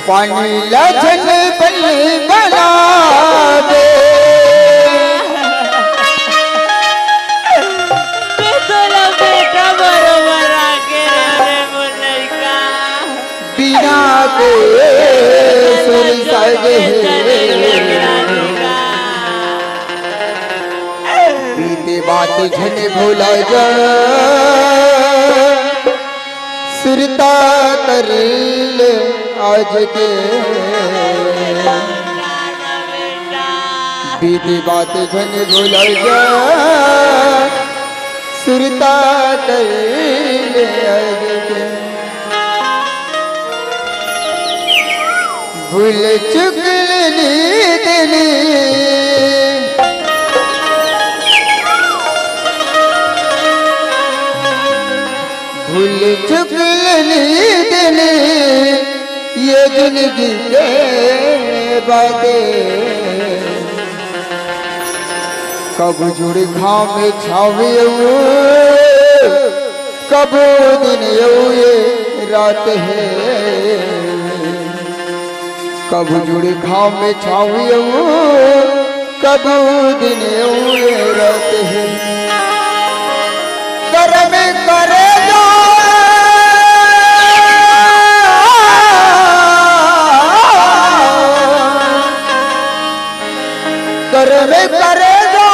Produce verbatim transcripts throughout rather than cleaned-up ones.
पानी ला झन बन बना दे। तू तोला बेटा बरोबर आके रे, रे मोर लइका। बिना के सुर साजे हे। बीते बात झन भुला जा। सुरता कर ले आज के, बीती बात झन भुला जा। सुरता कर ले आज के, भूल चुक ले नींद नी। भूल चुक ले नींद नी, ये जिंदगी के बातें। कब जुड़ घाम छावे, कब दिन ये रात हे। कब जुड़ घाम छावे, कब दिन ये रात हे। करम करे जा, करम करे जा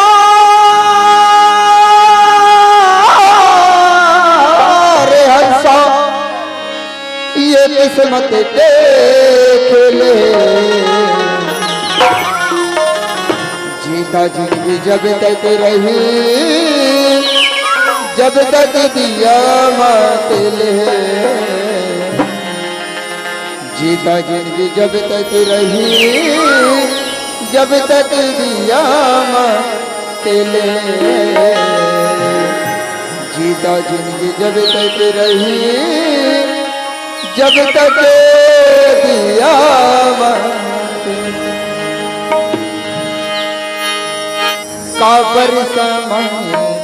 रे हंसा, ये किस्मत देख ले। जीता जिंदगी जब तक रही, जब तक दिया मत ले। जीता जिंदगी जब तक रही, जब तक दिया मत ले। जीता जिंदगी जब तक रही, जब तक दिया मत। काबर समय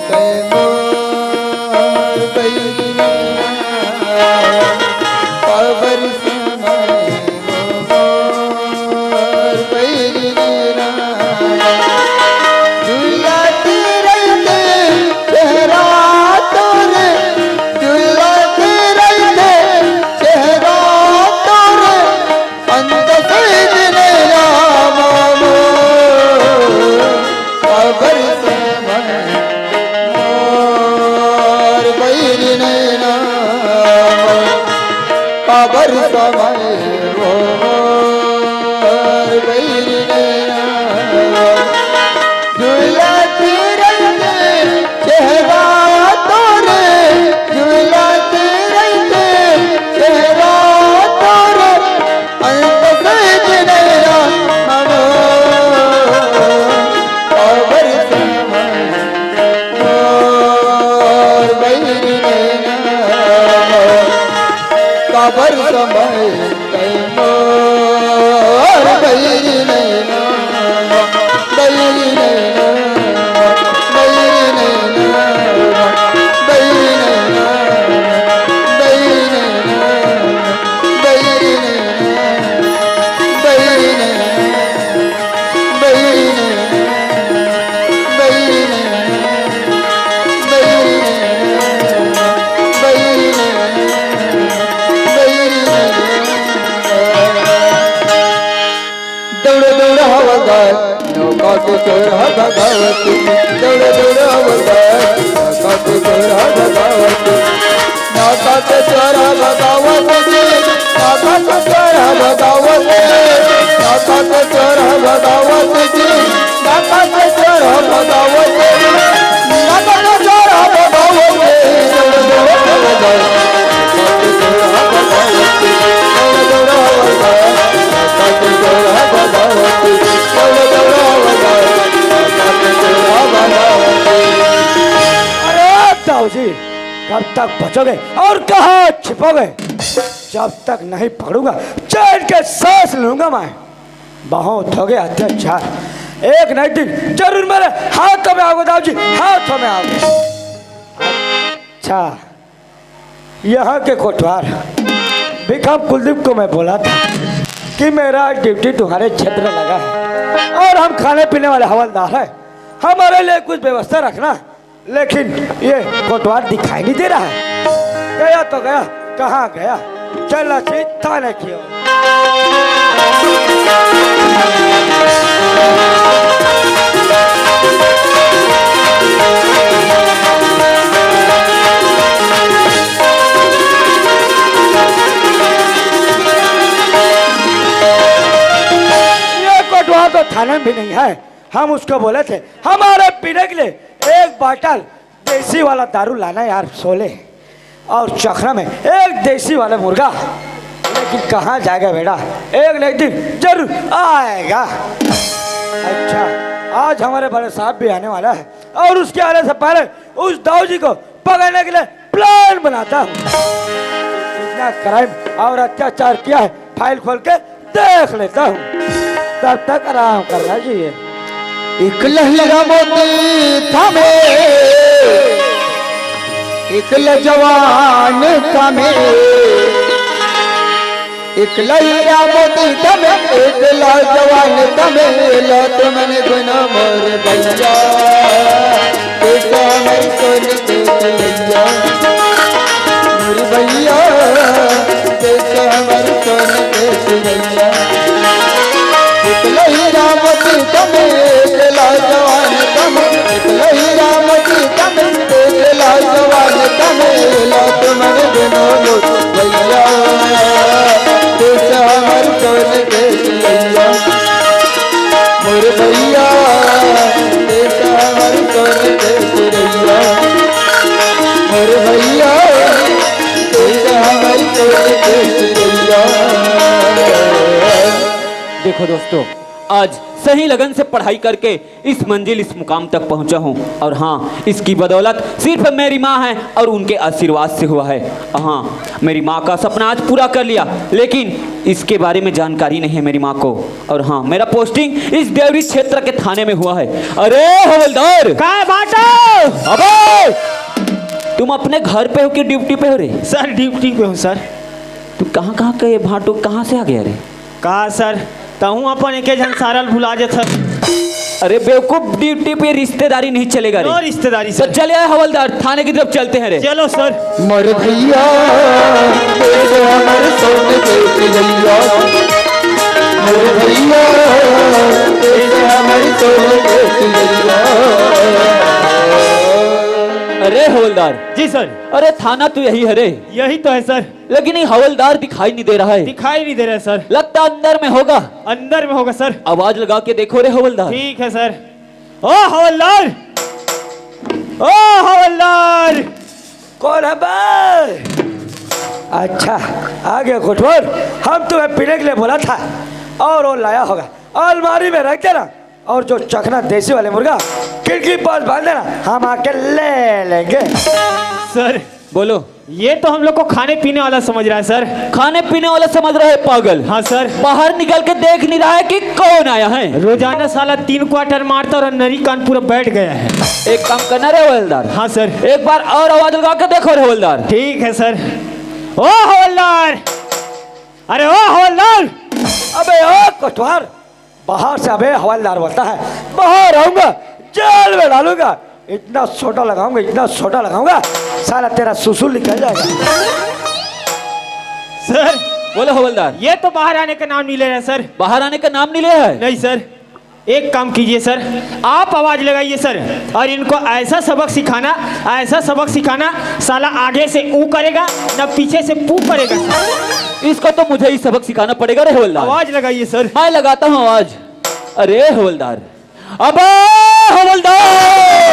तय मोर बहिनी, काबर समय मोर बहिनी। झुलत रहिते चेहरा तोर, झुलत रहिते चेहरा तोर, अंत से दिन राम मोर। काबर समय मोर बहिनी नैना, काबर समय मोर बहिनी नैना। झुलत रहिते चेहरा तोर, झुलत रहिते चेहरा तोर, अंत से दिन राम मोर। काबर समय मोर बहिनी नैना, काबर समय तय मोर बहिनी नैना, बहिनी नैना, बहिनी नैना, बहिनी नैना, बहिनी नैना, बहिनी नैना, बहिनी नैना। बहिनी नैना, बहिनी नैना, बहिनी नैना, बहिनी नैना, बहिनी नैना। दौड़ दौड़ हवलदार, नौका के चोर ह भगावत। दौड़ दौड़ हवलदार, नौका के चोर ह भगावत। नाका के चोर ह भगावत जी, नाका के चोर ह भगावत, नाका के चोर ह भगावत जी, नाका के चोर ह भगावत, नाका के चोर ह भगावत। अरे ताऊ जी, कब तक बचोगे और कहाँ छिपोगे? जब तक नहीं पकड़ूंगा, चैन के सांस लूंगा मैं। बहुत हो गया अत्याचार, एक नहीं दिन जरूर मेरे हाथों में आओगे दाऊ जी, हाथों में आओगे। अच्छा, यहाँ के कोटवार भिखाम कुलदीप को मैं बोला था, कि मेरा ड्यूटी तुम्हारे क्षेत्र लगा है और हम खाने पीने वाले हवलदार हैं, हमारे लिए कुछ व्यवस्था रखना। लेकिन ये कोटवार दिखाई नहीं दे रहा है। गया तो गया, कहाँ गया? चलना चाहिए थाने की ओर। ये कोटवार तो थाने में भी नहीं है। हम उसको बोले थे हमारे पीने के लिए एक बाटल देसी वाला दारू लाना यार, सोले और चखना में एक देसी वाला मुर्गा। लेकिन कहाँ जाएगा बेटा, एक न एक दिन जरूर आएगा। अच्छा, आज हमारे बड़े साहब भी आने वाला है और उसके आने से पहले उस दाऊ जी को पकड़ने के लिए प्लान बनाता हूँ। कितना क्राइम और अत्याचार किया है, फाइल खोल के देख लेता हूँ, तब तक आराम करना चाहिए। एक लहिरा मोती थमे, एक लजवान थमे, एक लहिरा मोती थमे, एक लजवान थमे, लो तुमन गुनो मोर भैया। देश हमर सोन के चिड़ैया, मोर भैया, देश हमर सोन के चिड़ैया। एक लहिरा मोती थमे, एक लजवान थमे, एक लहिरा मोती थमे, एक लजवान थमे, लो तुमन गुनो मोर भैया। देश हमर सोन के चिड़ैया, मोर भैया, देश हमर सोन के चिड़ैया। मोर भैया, देश हमर सोन के चिड़ैया। देखो दोस्तों, आज सही लगन से पढ़ाई करके इस मंजिल, इस मुकाम तक पहुंचा हूं। और हाँ, इसकी बदौलत सिर्फ मेरी माँ है और उनके आशीर्वाद से हुआ है। हाँ, मेरी माँ का सपना आज पूरा कर लिया, लेकिन इसके बारे में जानकारी नहीं है मेरी माँ को। और हाँ, मेरा पोस्टिंग इस देवरी क्षेत्र के थाने में हुआ है। अरे हवलदार! काय बाटो? अबे! तुम अपने घर पे हो कि ड्यूटी पे हो रे? सर, ड्यूटी पे हूँ सर। तू कहाँ कहाँ के भाटो कहाँ से आ गया रे? का सर, तहूँ अपन एके झन सारल भुला जथस। अरे बेवकूफ, ड्यूटी पे रिश्तेदारी नहीं चलेगा रे। नो रिश्तेदारी तो सर। चले आए हवलदार, थाने की तरफ चलते हैं रे। चलो सर। मोर भैया, तेरे हमर सोन के चिड़ैया। मोर भैया, तेरे हमर सोन के चिड़ैया। अरे हवलदार। जी सर। अरे थाना तो यही है रे। यही तो है सर। लेकिन ये हवलदार दिखाई नहीं दे रहा है। दिखाई नहीं दे रहा है सर। लगता अंदर में होगा। अंदर में होगा सर। आवाज लगा के देखो रे हवलदार। ठीक है सर। ओ हवलदार, ओ हवलदार। कौन है बे? अच्छा, आ गया कोटवार। हम तुम्हें पीने के लिए बोला था और वो लाया होगा। अलमारी में रख देना और जो चखना देसी वाले मुर्गा खिड़की पास बांध देना, हम आके ले लेंगे। सर, बोलो। ये तो हम लोग को खाने पीने वाला समझ रहा है सर। खाने पीने वाला समझ रहा है पागल। हाँ सर। बाहर निकल के देख नहीं रहा है कि कौन आया है। रोजाना साला तीन क्वार्टर मारता और नरी कान पूरा बैठ गया है। एक काम करना रे हवलदार। हाँ सर। एक बार और आवाज लगा के देखो रे हवलदार। ठीक है सर। ओ हवलदार, अरे ओ हवलदार। अबे ओ कोटवार, बाहर से अबे हवलदार बोलता है, बाहर आऊंगा, जेल में डालूंगा, इतना सोटा लगाऊंगा, इतना सोटा लगाऊंगा, साला तेरा सुसु निकल जाएगा। सर, बोलो हवलदार। ये तो बाहर आने का नाम नहीं ले रहे सर। बाहर आने का नाम नहीं ले रहा है? नहीं सर। एक काम कीजिए सर, आप आवाज लगाइए सर, और इनको ऐसा सबक सिखाना, ऐसा सबक सिखाना, साला आगे से ऊ करेगा, ना पीछे से पू करेगा। इसको तो मुझे ही सबक सिखाना पड़ेगा रे हवलदार। आवाज लगाइए सर। मैं लगाता हूँ आवाज। अरे हवलदार, अबे हवलदार!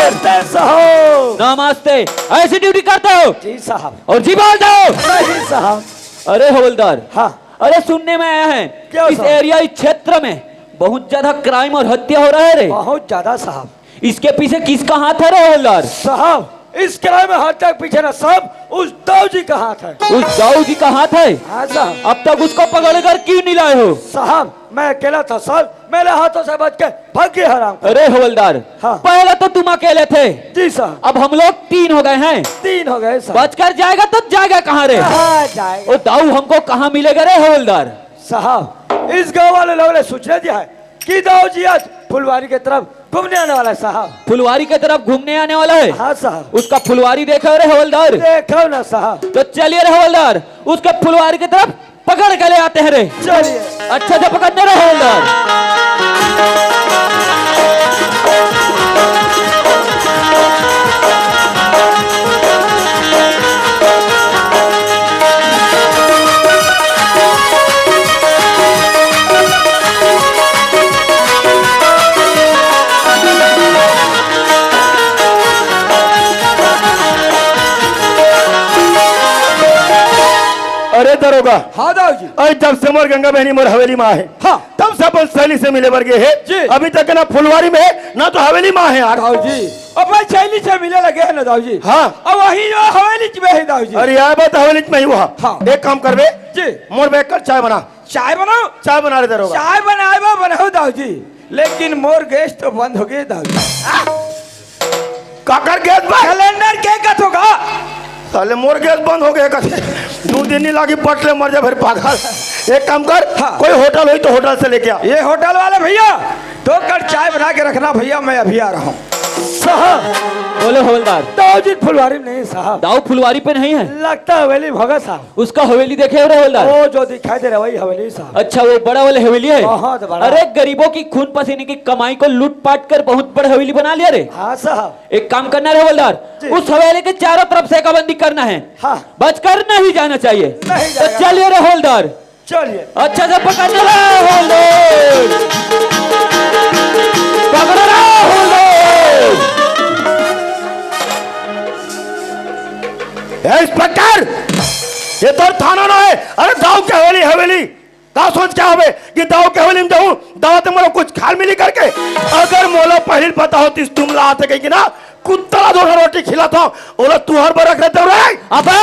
नमस्ते साहब। नमस्ते। ऐसी ड्यूटी करते हो? जी साहब। और जी बोलते हो? नहीं साहब। अरे हवलदार, हाँ। अरे सुनने में आया है, क्या इस साहब? एरिया, इस क्षेत्र में बहुत ज्यादा क्राइम और हत्या हो रहा है रे। बहुत ज्यादा साहब। इसके पीछे किसका हाथ है रे हवलदार? साहब, इस क्राइम में हाथ तक पीछे ना साहब, उस दाऊ जी का हाथ है। उस दाऊ जी का हाथ है? हाँ साहब। अब तक उसको पकड़ कर क्यों नहीं लाए हो? साहब, मैं अकेला था साहब, मेरे हाथों से बच के भाग गए हराम। अरे हवलदार, हाँ। पहले तो तुम अकेले थे। जी साहब। अब हम लोग तीन हो गए हैं। तीन हो गए साहब। बचकर जाएगा तो जाएगा कहाँ रे? कहाँ जाएगा? वो दाऊ हमको कहाँ मिलेगा रे हवलदार? साहब, इस गांव वाले लोगों ने सूचना दिया है कि दाऊ जी आज फुलवारी की तरफ घूमने आने वाला है साहब। फुलवारी की तरफ घूमने आने वाला है? हाँ साहब। उसका फुलवारी देखो रे हवलदार। देखो ना साहब। तो चलिए रे हवलदार, उसके फुलवारी की तरफ पकड़ के ले आते हैं रे। चलिए। अच्छा से पकड़ने रे हवलदार। अरे दरोगा, हाँ दाऊ जी। अरे जब से मोर गंगा बहनी मोर हवेली में आहे, हाँ। तब से अपन सहेली से मिले बर गे हे। जी। अभी तक ना फुलवारी में हे, ना तो हवेली में आहे यार। दाऊ जी, अपन सहेली से मिले लगे हे ना दाऊ जी। हाँ। अब वही जो हवेली में हे दाऊ जी। अरे यार, बात हवेली में ही हुआ। हाँ। एक काम करबे। जी। मोर बर एक कप चाय बना। चाय बनाओ? चाय बना रे दरोगा। चाय बनाए बा बनाओ दाऊ जी, लेकिन मोर गैस तो बंद हो गए दाऊ जी। काकर गैस बा? सिलेंडर के कथो का? साले मोर गैस बंद हो गए कथे। दो दिन नहीं लागी, पट ले मर जा फिर पागल। एक काम कर, हाँ। कोई होटल होई तो होटल से लेके आ। ये होटल वाले भैया, दो कप चाय बना के रखना भैया, मैं अभी आ रहा हूँ। साहब। बोलो हवलदार। दाऊ जी फुलवारी में नहीं साहब। दाऊ फुलवारी पे नहीं है? लगता हवेली में होगा साहब। उसका हवेली देखे हो रे हवलदार? वो जो दिखाई दे रहा वही हवेली साहब। अच्छा, वो बड़ा वाला हवेली है? बहुत बड़ा। अरे, गरीबों की खून पसीने की कमाई को लूट पाट कर बहुत बड़ा हवेली बना लिया रे। हाँ साहब। एक काम करना रे हवलदार, जी। उस हवेली के चारों तरफ से घेराबंदी करना है। हाँ। बचकर नहीं जाना चाहिए। नहीं तो जाएगा। चलिए रे हवलदार। चलिए। अच्छा से पकड़ रे हवलदार। पकड़ रे हवलदार। ए, इंस्पेक्टर, ये तो थाना ना है। अरे, दाऊ के हवेली, हवेली। का सोच के आबे कि दाऊ के हवेली में जाहूं, दाऊ ते मोला कुछ खाल मिली करके। अगर मोला पहिली पता होतिस तुमन ला आथे कहिके ना, कुत्ता ला दो रोटी खिलाथंव, ओला तुंहर बर रख लेतेंव रे। अबे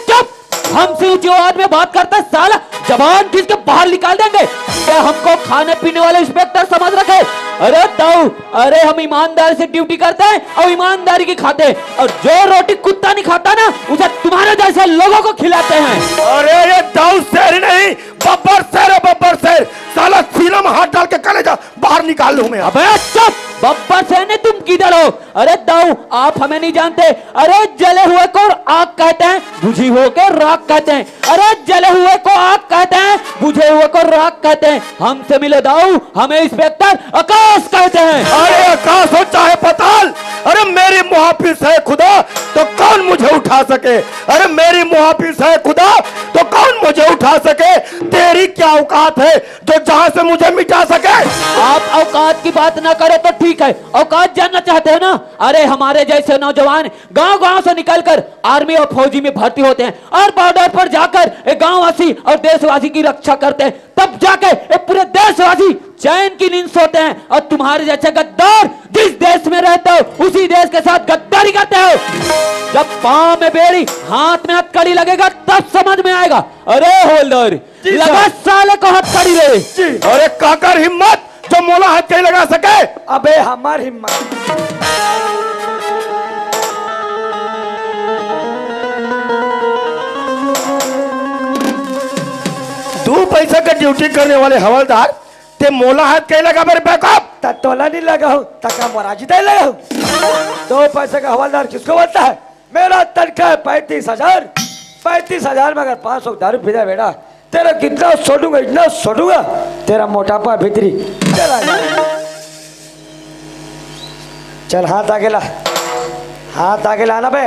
चुप! हमसे ऊंची आवाज में बात करता है साला, जबान खींच के बाहर निकाल देंगे। क्या हमको खाने पीने वाले इंस्पेक्टर समझ रखे? अरे दाऊ, अरे हम ईमानदारी से ड्यूटी करते हैं और ईमानदारी की खाते हैं, और जो रोटी कुत्ता नहीं खाता ना, उसे तुम्हारे जैसे लोगों को खिलाते हैं। अरे ये दाऊ शेर ही नहीं, बब्बर शेर है, बब्बर शेर। साला सीना में हाथ डाल के कलेजा बाहर निकाल लूं मैं। अबे चुप! बब्बर शेर नहीं, तुम किधर हो? अरे दाऊ, आप हमें नहीं जानते। अरे जले हुए को आग कहते हैं, बुझे हुए को राख कहते हैं। अरे जले हुए को आग कहते हैं, बुझे हुए को राख कहते हैं। हमसे मिलो दाऊ, हमें इंस्पेक्टर आकाश कहते हैं। अरे आकाश हो चाहे पाताल, अरे मेरी मुहाफिज है खुदा, तो कौन मुझे उठा सके? अरे मेरी मुहाफिज है खुदा, तो कौन मुझे उठा सके? तेरी क्या औकात है जो जहां से मुझे मिटा सके? आप औकात की बात ना करो तो ठीक है, औकात जानना चाहते हो ना? अरे हमारे जैसे नौजवान गांव-गांव से निकलकर आर्मी और फौजी में भर्ती होते हैं और बॉर्डर पर जाकर एक गांववासी और देशवासी की रक्षा करते हैं, तब जाके ये पूरे देशवासी चैन की नींद सोते हैं। और तुम्हारे जैसे गद्दार जिस देश में रहते हो, उसी देश के साथ गद्दारी करते हो। जब पांव में बेड़ी, हाथ में हथकड़ी लगेगा, तब समझ में आएगा। अरे हवलदार, जी लगा साहब। साले को हथकड़ी रे। जी। अरे काकर हिम्मत जो मोला हथकड़ी लगा सके। अबे हमार हिम्मत। दू पैसा के ड्यूटी करने वाले हवलदार, ते मोला हथकड़ी लगाबे रे बेवकूफ। त तोला नहीं लगाहूं, त का मोराजी दे लगाहूं? दो पैसे का हवलदार किसको बोलता है? मेरा तनख्वाह है पैंतीस हजार। पैंतीस हजार में अगर पाँच सौ दारू पी जाए बेटा, तेरा कितना सोडूंगा, इतना सोडूंगा, तेरा मोटापा भीतरी चला जाए। चल हाथ आगे ला, हाथ आगे लाना बे।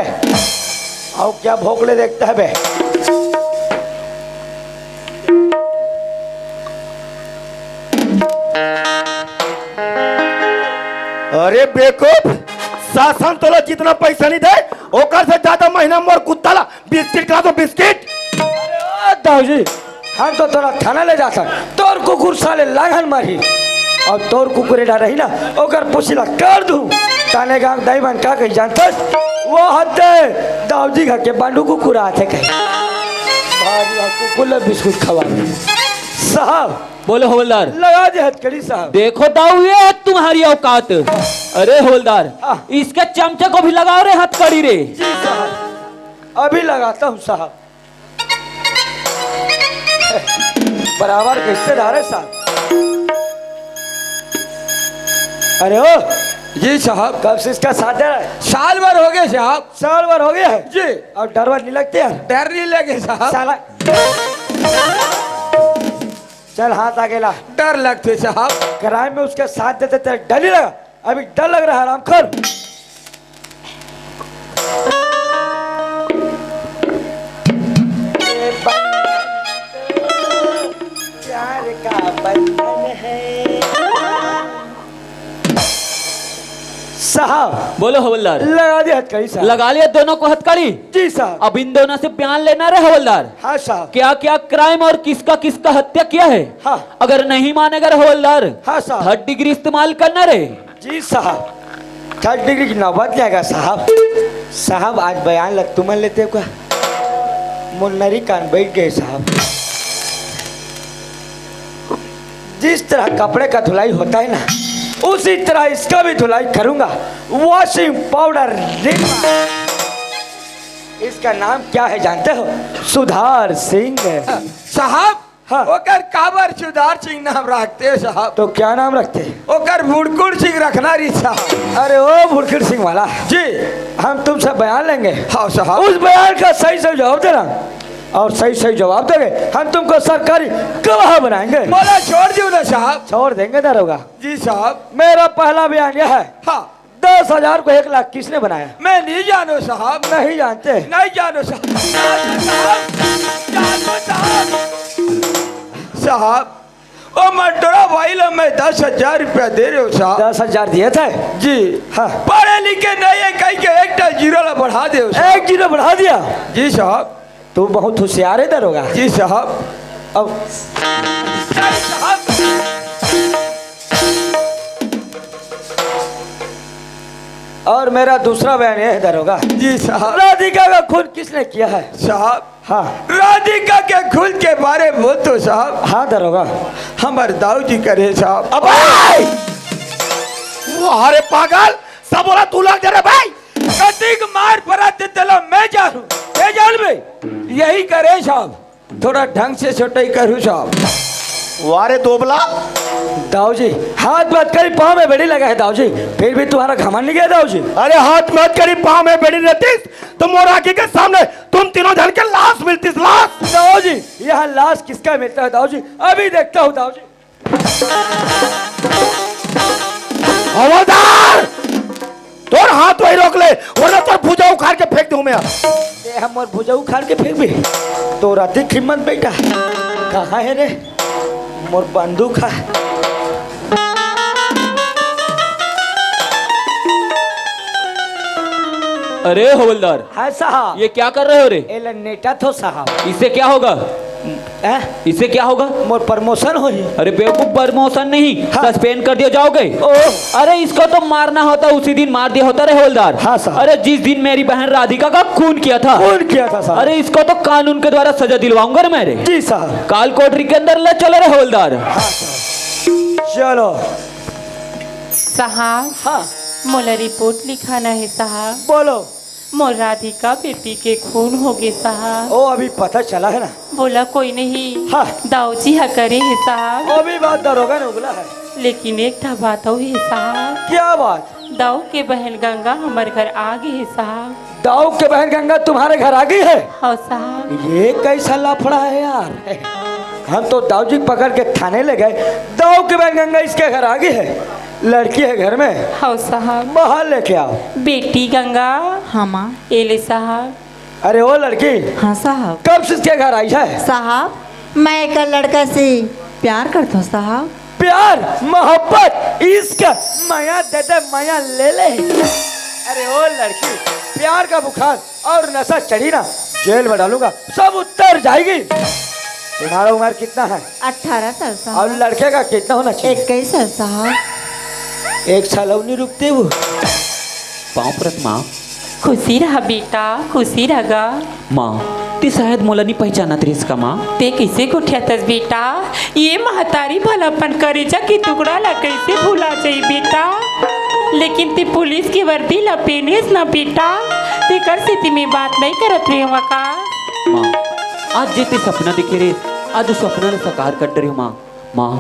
आओ क्या भोकले देखता है बे। अरे बेवकूफ, शासन तोला जितना पैसा नहीं दे, ओकर से ज्यादा महीना मोर कुत्ता ला बिस्किट खिला दो, बिस्किट। अरे ओ दाऊ जी, हम तो तोला थाना ले जाथन, तोर कुकुर साले लांघन मारही। अउ तोर कुकुर एडा रही ना, ओकर पूछी ला कर दूं। ताने गांव दाई मन का कही जानथस? वो हत्ते दाऊ जी घर के बांडू कुकुर आथे कही। भारी कुकुर ला बिस्कुट खवा दे। साहब, बोलो हवलदार। लगा दे हथकड़ी साहब। देखो दाऊ, ये है तुम्हारी औकात। अरे हवलदार, आह। इसके चमचे को भी लगाओ रे हथकड़ी रे। जी साहब, अभी लगाता हूँ साहब। बराबर के रिश्तेदार है साहब। अरे ओ, जी साहब। कब से इसका साथ दे रहा है? साल भर हो गया साहब। साल भर हो गया है? जी। और डर वर नहीं लगते यार? डर नहीं लगे साहब। साला, चल हाथ आगे ला। डर लगते साहब। क्राइम में उसका साथ देते तेरा डर नहीं लगा? अभी डर लग रहा है हरामखोर। प्यार का बंधन है। साहब, बोलो हवलदार। लगा दिया हथकड़ी साहब। लगा लिया दोनों को हथकड़ी। जी साहब। अब इन दोनों से बयान लेना रे हवलदार। हाँ साहब। क्या क्या क्राइम और किसका किसका हत्या किया है? हाँ। अगर नहीं मानेगा रे हवलदार, हाँ साहब। थर्ड डिग्री इस्तेमाल करना रे। जी साहब, थर्ड डिग्री की नौबत नहीं आएगा साहब। साहब, आज बयान ल तुमन लेते हो का? मुन्नरी कान बैठ गए साहब। जिस तरह कपड़े का धुलाई होता है ना, उसी तरह इसका भी धुलाई करूंगा। वॉशिंग पाउडर रिन। इसका नाम क्या है जानते हो? सुधार सिंह। साहब, हाँ। ओकर काबर सुधार सिंह नाम रखते साहब? तो क्या नाम रखते? ओकर भुड़कुड़ सिंह रखना रही साहब। अरे ओ भुड़कुड़ सिंह वाला, जी। हम तुमसे बयान लेंगे। हाँ साहब। उस बयान का सही सही जवाब देना, और सही सही जवाब दोगे, हम तुमको सरकारी गवाह बनाएंगे। बोला छोड़ दो ना साहब। छोड़ देंगे दारोगा। जी साहब। मेरा पहला बयान यह है। हाँ। दस हजार को एक लाख किसने बनाया? मैं नहीं जानू साहब। नहीं जानते? नहीं जानू साहब। जानू साहब। जानू साहब। साहब, ओ मंटोरा भाई ला मैं दस हजार रुपया दे रहे हो साहब। दस हजार दिए थे? जी। हाँ। पढ़े लिखे नहीं है कहीं के, एक टा जीरो ला बढ़ा दे हो साहब। एक जीरो बढ़ा दिया? जी साहब। तू बहुत होशियार है दारोगा। जी साहब। अब साहब। और मेरा दूसरा बयान यह है दारोगा। जी साहब। राधिका का खून किसने किया है? साहब। हाँ। राधिका के खून के बारे में बोल तो साहब। हाँ दारोगा। हमारे दाऊ जी करे साहब। अबे! वाह रे पागल, सब बोला तू लग जा रे भाई। कतिक मार परा ते तेला मैं जानू, ये जान बे। यही करे साहब, थोड़ा ढंग से सोटई करू साहब। वाह रे दोबला। दाऊ जी, हाथ मत करी, पाँव में बेड़ी लगा है दाऊ जी, फिर भी तुम्हारा घमंड नहीं गया दाऊ जी? अरे हाथ मत करी, पाँव में बेड़ी रहतीस तो मोर आँखी के सामने तुम तीनों झन के लाश मिलतीस, लाश। दाऊ जी, यहाँ लाश किसका मिलता है दाऊ जी? अभी देखता हूँ दाऊ जी। हवलदार, तोर हाथ वही रोक ले, वरना तोर भुजा उखाड़ के फेंक दूं मैं। ए, हम मोर भुजा उखाड़ के फेंकबे? तोर अधिक हिम्मत बेटा। कहाँ है रे मोर बंदूक है? अरे हवलदार, हाँ साहब। ये क्या कर रहे हो रे? एला नेटा थो साहब। इससे क्या होगा? हैं? इससे क्या होगा? मोर प्रमोशन होही। अरे बेवकूफ, प्रमोशन नहीं, हाँ। सस्पेंड कर दिया जाओगे। ओ। अरे इसको तो मारना होता, उसी दिन मार दिया होता रे हवलदार। हाँ साहब। अरे जिस दिन मेरी बहन राधिका का खून किया था। खून किया था साहब। अरे इसको तो कानून के द्वारा सजा दिलवाऊंगा रे मैं रे। जी साहब। काल कोठरी के अंदर ले चलो रे हवलदार। हाँ साहब। चलो। साहब, हाँ। मोला रिपोर्ट लिखाना है साहब। बोलो। मोर राधिका बेटी के खून होगे साहब। ओ, अभी पता चला है ना? बोला कोई नहीं। हाँ। दाऊ जी ह करे हे साहब। वो भी बात दरोगा ने उगला है। लेकिन एक ठा बात अउ हे साहब। क्या बात? दाऊ के बहन गंगा हमर घर आ गे हे साहब। दाऊ के बहन गंगा तुम्हारे घर आ गई है? हाँ साहब। ये कैसा लफड़ा है यार? हम तो दाऊ जी पकड़ के थाने ले गए, दाऊ के बहन गंगा इसके घर आ गई है। लड़की है घर में? हाँ साहब। बाहर लेके आओ। बेटी गंगा। हाँ माँ। ए ले साहब। अरे ओ लड़की। हाँ साहब। कब से इसके घर आई है? साहब, मैं एक लड़का से प्यार करता हूँ साहब। प्यार, मोहब्बत, इश्क, मया दे दे, मया ले ले। अरे ओ लड़की, प्यार का बुखार और नशा चढ़ी ना, जेल में डालूंगा, सब उतर जाएगी। तुम्हारा उम्र कितना है? अठारह साल साहब। और लड़के का कितना होना चाहिए? इक्कीस साल साहब। एक साल और नहीं रुकते वो। पाँव परत माँ। खुशी रह बेटा, खुशी रह गा। माँ, ते शायद मोला नहीं पहचानत रहिस का माँ? ते कैसे गोठियाथस बेटा? ये महतारी भला अपन करेजा के टुकड़ा ला कैसे भुला जाई बेटा? लेकिन ते पुलिस के वर्दी ला पेनेस ना बेटा, तेकर सेती मैं बात नहीं करत रहे हवा का? माँ, आज जे ते सपना देखे रे, आज उस सपना ला साकार कर डरे हँव माँ। माँ,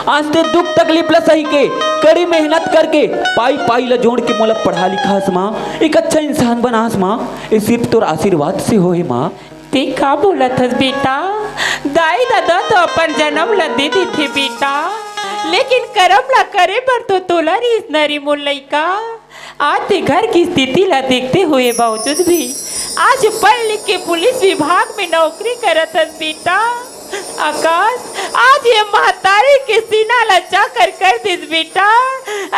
आज ते दुख तकलीफ ला सही के, कड़ी मेहनत करके, पाई पाई ला जोड़ के मोला पढ़ा लिखास माँ, एक अच्छा इंसान बनास माँ। ये सिर्फ तोर आशीर्वाद से होए माँ। ते का बोलत हस बेटा? दाई ददा तो अपन जनम ला दे देथे बेटा, लेकिन करम ला करे बर तो तोला रिहिस न रे मोर लइका। आज ते घर की स्थिति ला देखते हुए बावजूद भी आज पढ़ लिख के पुलिस विभाग में नौकरी करत हस बेटा। आकाश, आज ये महतारी के सीना ला चाकर कर दिस बेटा।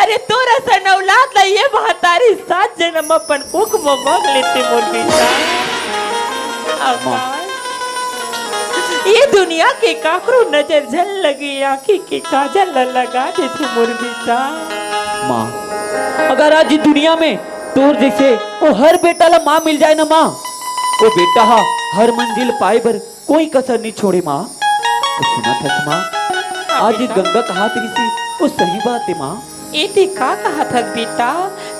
अरे तोर असन औलाद ला ये महतारी सात जनम अपन कोख म मांग लेथे मोर बेटा। आकाश, ये दुनिया के काकरो नजर झन लगे, आँखी के काजल ला लगा देथे मोर बेटा। माँ, अगर आज ये दुनिया में तोर जइसे वो हर बेटा ला माँ मिल जाए ना माँ, वो बेटा हा हर मंजिल पाए बर कोई कसर नहीं छोड़े माँ। तो सुनत हस माँ, आज ये गंगा कहात रिहिसे, वो सही बात हे माँ। ए ते का कहत हस बेटा?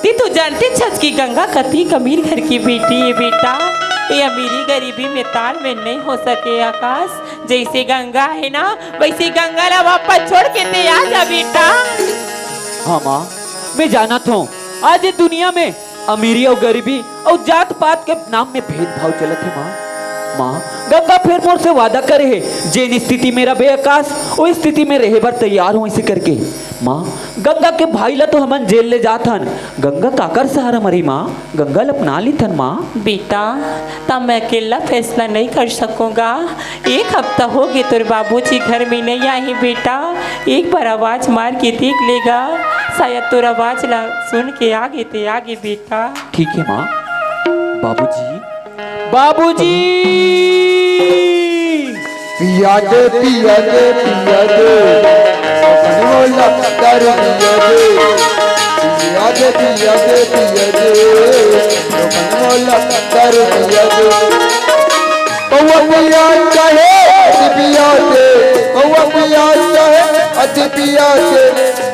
ते तो जानते हस कि गंगा कतिक अमीर घर की बेटी हे बेटा। ये अमीरी गरीबी में तालमेल नहीं हो सके आकाश। जइसे गंगा हे ना, वइसे गंगा ला वापस छोड़ के ते आ जा बेटा। हाँ माँ, मैं जानत हँव, आज ये दुनिया में अमीरी अउ गरीबी अउ जात पात के नाम में भेदभाव चलत हे माँ। माँ, गंगा फेर मोर से वादा करे हे, जेन स्थिति में रबे आकाश, ओ स्थिति में रहे बर तैयार हँव अइसे करके। माँ, गंगा के भाई ला तो हमन जेल ले जात हन, गंगा काकर सहारा मरही माँ? गंगा ला अपना लेथन माँ। बेटा, तब मैं अकेला फैसला नहीं कर सकूँगा। एक हफ्ता हो गे तोर बाबूजी घर में नहीं आए हे बेटा, एक बार आवाज मार के देख लेगा, शायद तोर आवाज ला सुन के आगे ते आगे बेटा। ठीक हे माँ। बाबूजी, बाबूजी। पिया दे, पिया दे, पिया दे, अपन मोला दारू पिया दे। पिया दे, पिया दे, पिया दे, अपन मोला दारू पिया दे। पौवा पिया चाहे अति पिया दे, पौवा पिया चाहे अति पिया दे,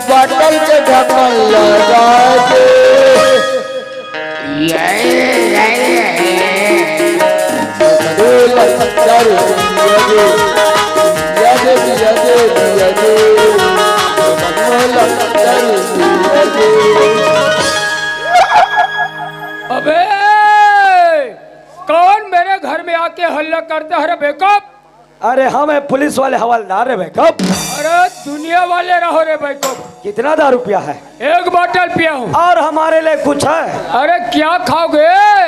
बाटल के ढक्कन लगा दे। अबे, कौन मेरे घर में आके हल्ला करता है रे बेवकूफ? अरे, हम हैं पुलिस वाले हवलदार रे बेवकूफ। अरे, दुनिया वाले रहो रे बेवकूफ। कितना दारू पिया है? एक बाटल पिया हूँ। और हमारे लिए कुछ है? अरे, क्या खाओगे?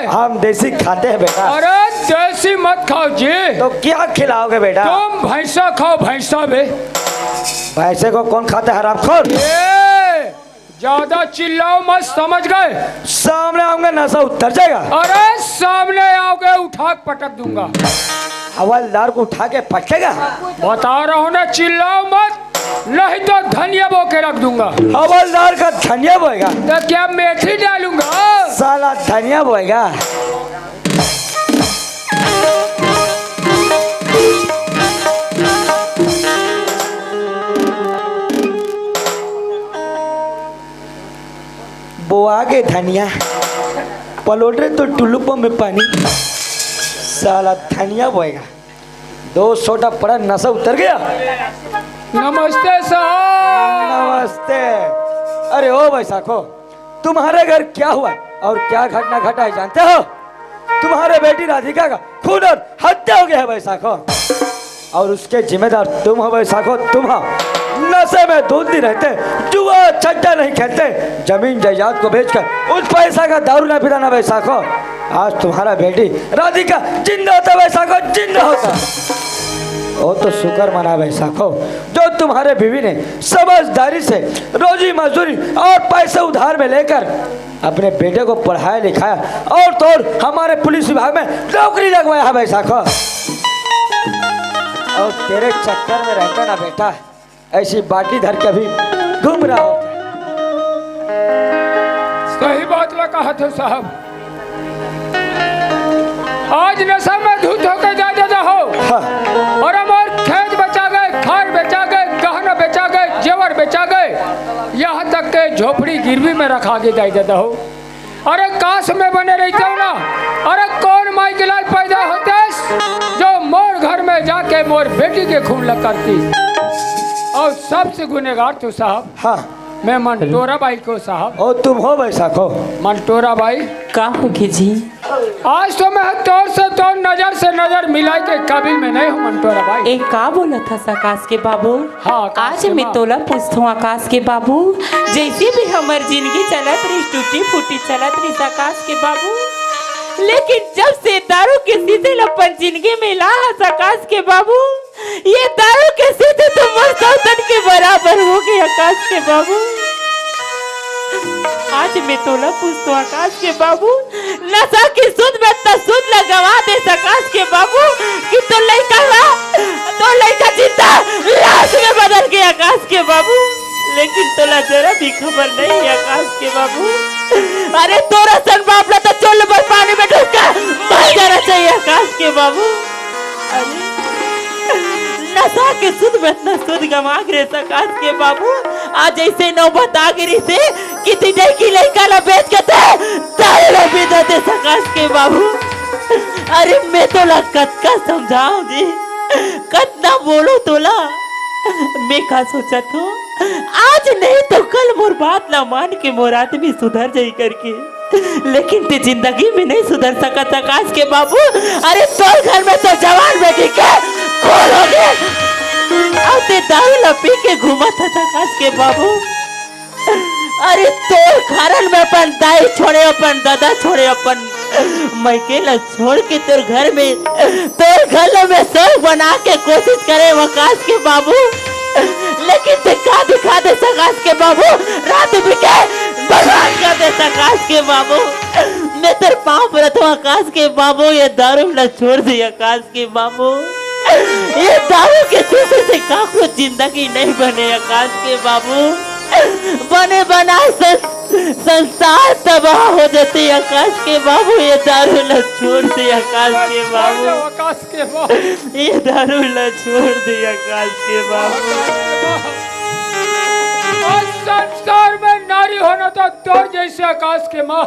हम देसी खाते हैं बेटा। अरे, देसी मत खाओ जी। तो क्या खिलाओगे बेटा? तुम भैंसा खाओ, भैंसा बे। भैंसे को कौन खाता है, हरामखोर? ए, ज्यादा चिल्लाओ मत, समझ गए? सामने आऊंगा, नशा उतर जाएगा। अरे, सामने आओगे, उठा के पटक दूंगा। हवलदार को उठा के पटकेगा? बता रहा हूँ ना, चिल्लाओ मत, नहीं तो धनिया बो के रख दूंगा। हवलदार का धनिया बोएगा? तो क्या मेथी डालूंगा? साला धनिया बोएगा। बोआ गे धनिया, पलोट रे तो टुल्लू पंप में पानी। साला धनिया बोएगा। दो सोटा पड़ा, नशा उतर गया। नमस्ते साहब। नमस्ते। अरे ओ बैसाखो, तुम्हारे घर क्या हुआ और क्या घटना घटा है जानते हो? तुम्हारे बेटी राधिका का खून और हत्या हो गया है बैसाखो। और उसके जिम्मेदार तुम हो बैसाखो, तुम हो। नशे में धुंधी रहते, जुआ छट्टा नहीं खेलते, जमीन जायदाद को बेचकर उस पैसा का दारू ना पिलाना बैसाखो। आज तुम्हारा बेटी राधिका जिंदा होता बैसाखो, जिंदा होता। ओ तो शुक्र मना बैसाखो, जो तुम्हारे बीवी ने समझदारी से रोजी मजदूरी और पैसे उधार में लेकर अपने बेटे को पढ़ाया लिखाया और तो और हमारे पुलिस विभाग में नौकरी लगवाया है बैसाखो। और तेरे चक्कर में रहता ना बेटा, ऐसी बाटी धर के अभी घूम रहा होता। सही बात ला कहा थे साहब। आज नशा में धुत होके जा दादा हो। हाँ। और हमार खेत बेचा गए, खार बेचा गए, गहना बेचा गए, जेवर बेचा गए, यहाँ तक के झोपड़ी गिरवी में रखा के जाए दादा हो। अरे काश में बने रहते हो ना। अरे कौन माई के लाल पैदा होते, जो मोर घर में जाके मोर बेटी के खून ला करती। और सबसे गुनहगार तो साहब, हाँ। मैं मंटोरा बाई को साहब। ओ, तुम हो बैसाखो? मंटोरा बाई। का होगे जी? आज तो मैं तोर से, तोर नजर से नजर मिलाए के काबिल में नहीं हूँ मंटोरा बाई। ए, का बोलत हस आकाश के बाबू? हाँ, आकाश आज के मैं माँ। तोला पूछथों आकाश के बाबू, जैसे भी हमर जिंदगी चलत रहिस, टूटी फूटी चलत रहिस आकाश के बाबू, लेकिन जब से दारू के शीशी ल अपन जिंदगी में ला हस आकाश के बाबू, ये दारू के शीशी तो मोर सौतन के बराबर होगे आकाश के बाबू। आज मैं तोला पूछथों आकाश के बाबू, नशा के सुध में त सुध ला गवा देस आकाश के बाबू, कि तोर लइका ला, तोर लइका जिंदा लाश में बदल गे आकाश के बाबू। लेकिन तोला जरा भी खबर नहीं है आकाश के बाबू। अरे तोर असन बाप ला तो चोल बर पानी में डूब के मर जाना चाहिए आकाश के बाबू। अरे नशा के सुध में अतना सुध गवा गे आकाश के बाबू। आज ऐसे नौबत आ गे रहिसे कि तिजई की लइका ला बेच के ते दारू ला पी देते आकाश के बाबू। अरे मैं तोला कतका समझाऊं जी, कतना बोलूं तोला, मैं का सोचत हूँ, आज नहीं तो कल मोर बात ला मान के मोर आदमी सुधर जाई करके, लेकिन ते जिंदगी में नहीं सुधर सकत आकाश के बाबू। अरे तोर घर में तो जवान बेटी के खून होगे, अउ ते दारू ला पी के घूमत हस आकाश के बाबू। अरे तोर कारण मैं अपन दाई छोड़े, अपन दादा छोड़े, अपन मइके ला छोड़ के तोर घर में, तोर घर ला मैं स्वर्ग बना के कोशिश करे आकाश के बाबू, लेकिन ते का दिखा देस आकाश के बाबू, रात बिके बर्बाद कर देस आकाश के बाबू। मैं तोर पाँव परत हूँ आकाश के बाबू, ये दारू ला छोड़ दे आकाश के बाबू। ये दारू के शीशी से काकरो जिंदगी नहीं बने आकाश के बाबू। बने बनाए सं-, संसार तबाह हो जाते आकाश के बाबू। ये दारू ला छोड़ दे आकाश के बाबू। आकाश के बाबू। ये दारू ला छोड़ दे आकाश के बाबू। आज संसार में नारी होना तो तोर जैसे आकाश के माँ।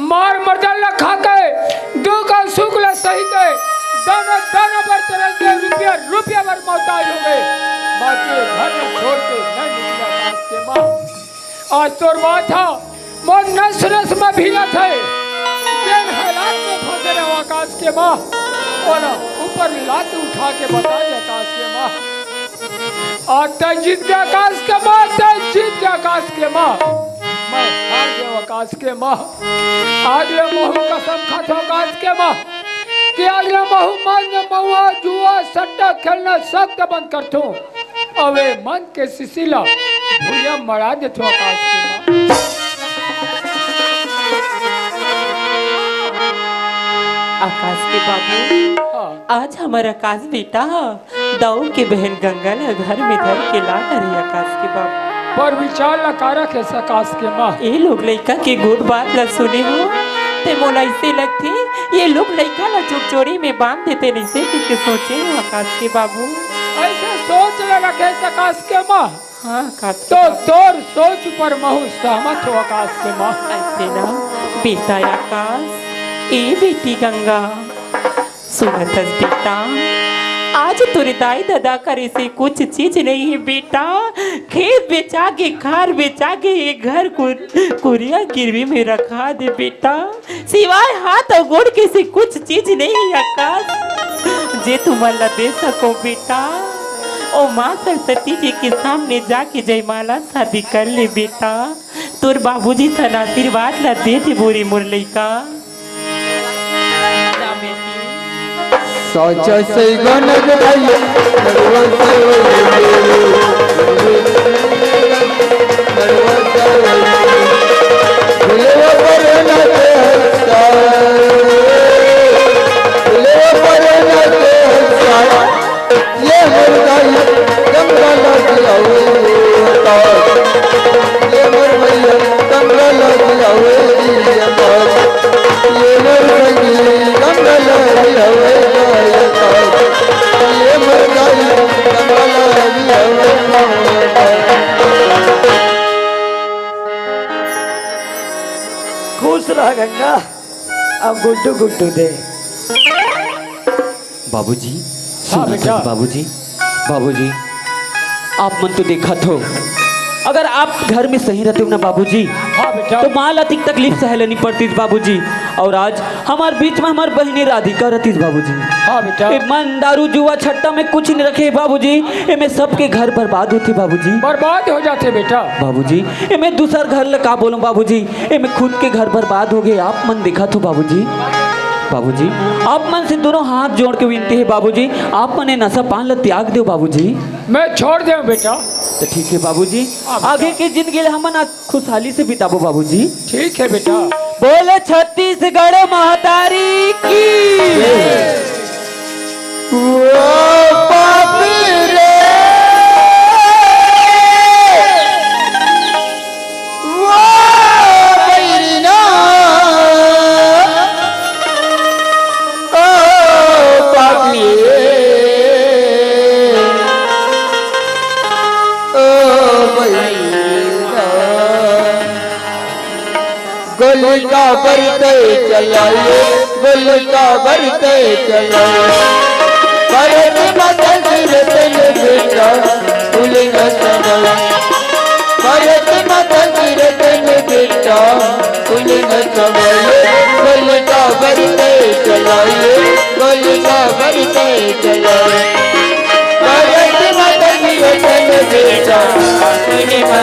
मार मर्दन ला खा के, दुख अउ सुख ला सही के, दाना दाना बर तरस के, रुपया रुपया बर मोहताज हो गए, बाकी ये घर ला छोड़ के नहीं निकले आकाश के माँ। आज तोर बात हा मोर नस नस में भीगत हे, जेन हालात में फंसे रहो आकाश के माँ, ओला ऊपर लात उठा के बता दे आकाश के माँ। आज तैं जीत के आकाश के माँ, तैं जीत के आकाश के माँ। मैं हार गयो आकाश के माँ। आज ले महू कसम खाथों आकाश के माँ कि आज ले महू मांग, महुआ, जुआ, सट्टा खेलना सब के बंद करथों। अउ ए मन के शीशी ला भुइयां मड़ा देथों आकाश के माँ। आकाश के बाबू, हाँ। आज हमर आकाश बेटा ह दाऊ के बहन गंगा ल घर में धर के ला डरे आकाश के बाबू। पर विचार ला का रखे आकाश के माँ? ए लोग लइका के गोठ बात ला सुने हो, ते मोला अइसे लगथे, ये लोग लइका ला चुरचोरी में बांध देते रहिसे, कहिके सोचे हो आकाश के बाबू। अइसे सोच ला रखे आकाश के माँ? हाँ, आकाश के तो बाबू। तोर सोच पर महू सहमत हो आकाश के माँ। अइसे ना बेटा आकाश, ए बेटी गंगा, सुनत हस बेटा, आज तोरे दाई ददा कर अइसे कुछ चीज नहीं हे बेटा। खेत बेचा के, खार बेचा के, ये घर को कुरिया गिरवी में रखा दे बेटा। सिवाय हाथ अउ गोड़ के से कुछ चीज नहीं हे आकाश, जे तुमन ला दे सको बेटा। ओ माँ सरस्वती जी के सामने जाके जयमाला शादी कर ले बेटा। तोर बाबूजी सन आशीर्वाद ला दे दे बोरे मोर लइका। साचा सैगन गदाई, नरवा सैगन नरवा सैगन भुलवा पर न ते हंसा, भुलवा पर न ते हंसा। ये मोर दाई गंगा लागी आवे ता, ये मोर भैया गंगा लागी आवे ता, ये मोर संगी गंगा लागी आवे ता, ये मोर दाई गंगा लागी आवे ता। खुश रह गंगा। अब गुड्डू गुड्डू दे। बाबूजी, हाँ सुनो बेटा। तो बाबूजी, बाबूजी, आप मन तो देखत हो, अगर आप घर में सही रहते हो ना बाबूजी, हाँ बेटा। तो माँ ला अतिक तकलीफ सहे ला नहीं पड़तीस बाबूजी। और आज हमार बीच में हमार बहिनी राधिका रहतीस बाबूजी। हाँ बेटा। ए मन दारू जुआ छट्टा में कुछ नहीं रखे बाबूजी, एमे सबके घर बर्बाद होते बाबूजी। बर्बाद हो जाते बेटा। बाबूजी, एमे दूसर घर ला का बोलूं बाबूजी, एमे खुद के घर बर्बाद हो गए। आप मन देखत हो बाबूजी, बाबूजी, आप मन से दोनों हाथ जोड़ के विनती है बाबूजी, आप मन ए नशा पान ला त्याग दो बाबूजी। मैं छोड़ देव बेटा। तो ठीक है बाबूजी, हाँ बेटा। आगे के जिंदगी ला हमन आज खुशहाली से बिताबो बाबूजी। ठीक है बेटा। बोले छत्तीसगढ़ महतारी की। ओ बाप रे, ओ बैरीना, ओ पापी रे, ओ बैरीना। गोली का बरते चलाए, गोली का बरते चलाए। भारत माता की रतन बेटा, फूल न समाए। भारत माता की रतन बेटा, फूल न समाए। गोली का बरते चलाए, गोली का बरते चलाए। भारत माता की रतन बेटा, फूल न